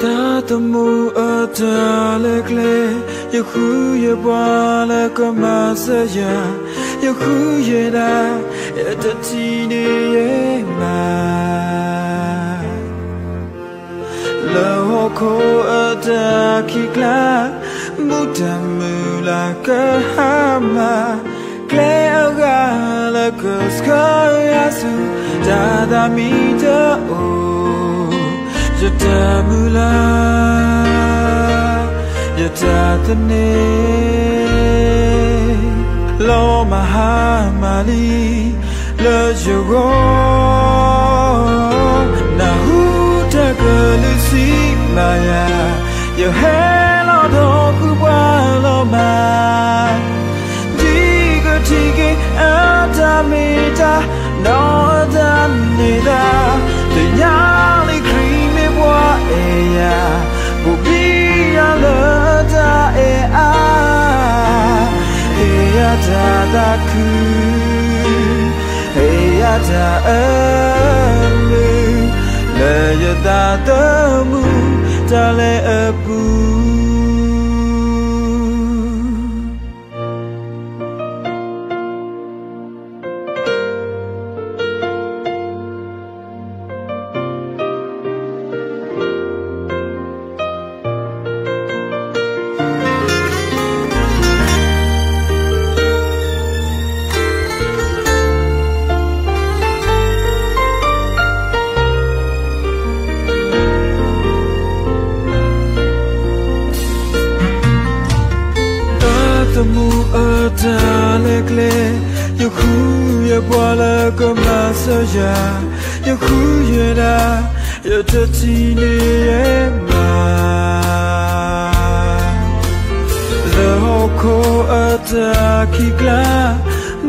တၢ်သမူအတၢ်လဲၤကျဲ, ယဃုယပှၤလၢကမၤစၢၤယၤ, ယဃုယဒၣ်, ယတထံၣ်န့ၢ်ယဲမး. လၢဟီၣ်ခိၣ်အတၢ်ခံးကျါ, မူတၢ်မုၢ်လၢ်ကဟါမၢ်, ကျဲအဂၤလၢကဆှၢယၤဆူ တၢ်သးမံတအိၣ်, ယတၢ်မုၢ်လၢ်, ယတၢ်သန့ၤ လီၤမၤဟါမၢ်လံလၢယဂီၢ်, နၢ်ဟူတၢ်ကလုၢ်စံးဘၣ်ယၤ, ယဟဲလီၤဒီးဃုပှၤလီၤမး, ဒ်ကထံၣ်က့ၤအတၢ်မ့ၢ်တၢ် ဒီးအတၢ်န့ၢ်သါ, သ့ၣ်ညါလံခရံာ်မ့ၢ်ပှၤအဲၣ်ယၤ, ဘိးဘံယၤလၢတၢ်အဲၣ်အါ, ဟ့ၣ်ယၤတၢ်သးခု, ဟ့ၣ်ယၤတၢ်အၢၣ်လီၤ, လၢယသးသမူတၢ်လဲၤအပူၤ. တၢ်သမူအတၢ်လဲၤကျဲ, ယဃုယပှၤလၢကမၤစၢၤယၤ, ယဃုယဒၣ်, ယတထံၣ်န့ၢ်ယဲမး. လၢဟီၣ်ခိၣ်အတၢ်ခံးကျါ,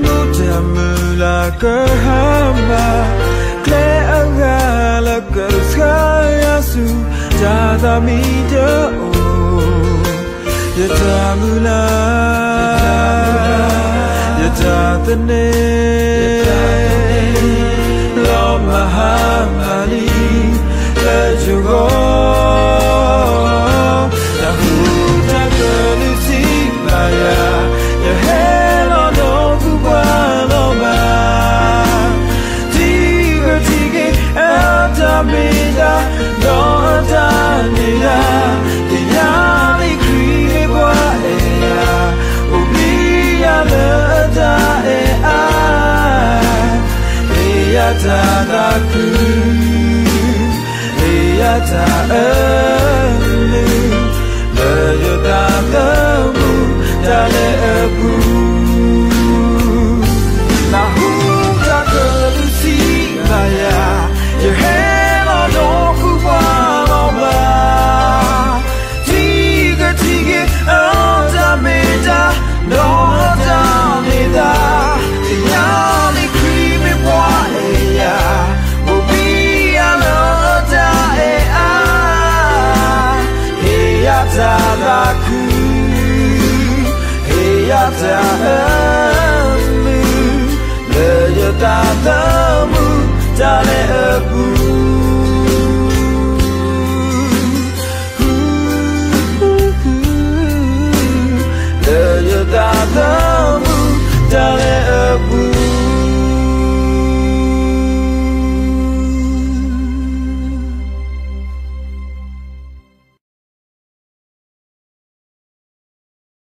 မူတၢ်မုၢ်လၢ်ကဟါမၢ်, ကျဲအဂၤလၢကဆှၢယၤဆူ တၢ်သးမံတအိၣ်, ယတၢ်မုၢ်လၢ်, ယတၢ်သန့ၤ, လီၤမၤဟါမၢ်လံလၢယဂီၢ်, နၢ်ဟူတၢ်ကလုၢ်စံးဘၣ်ယၤ, ယဟဲလီၤဒီးဃုပှၤလီၤမး, ဒ်ကထံၣ်က့ၤအတၢ်မ့ၢ်တၢ်, ဒီးအတၢ်န့ၢ်သါ, သ့ၣ်ညါလံခရံာ်မ့ၢ်ပှၤအဲၣ်ယၤ, ဘိးဘံယၤလၢတၢ်အဲၣ်အါ, ဟ့ၣ်ယၤတၢ်သးခု, ဟ့ၣ်ယၤတၢ်အၢၣ်လီၤ, လၢယသးသမူတၢ်လဲၤအပူၤ, နၢ်ဟူတၢ်ကလုၢ်စံးဘၣ်ယၤ, ယဟဲလီၤဒီးဃုပှၤလီၤမး, ဒ်ကထံၣ်က့ၤအတၢ်မ့ၢ်တၢ်, ဒီးအတၢ်န့ၢ်သါ, သ့ၣ်ညါလံခရံာ်မ့ၢ်ပှၤအဲၣ်ယၤ, ဘိးဘံယၤလၢတၢ်အဲၣ်အါ, ဟ့ၣ်ယၤတၢ်သးခု, ဟ့ၣ်ယၤတၢ်အၢၣ်လီၤ, လၢယသးသမူတၢ်လဲၤအပူၤ.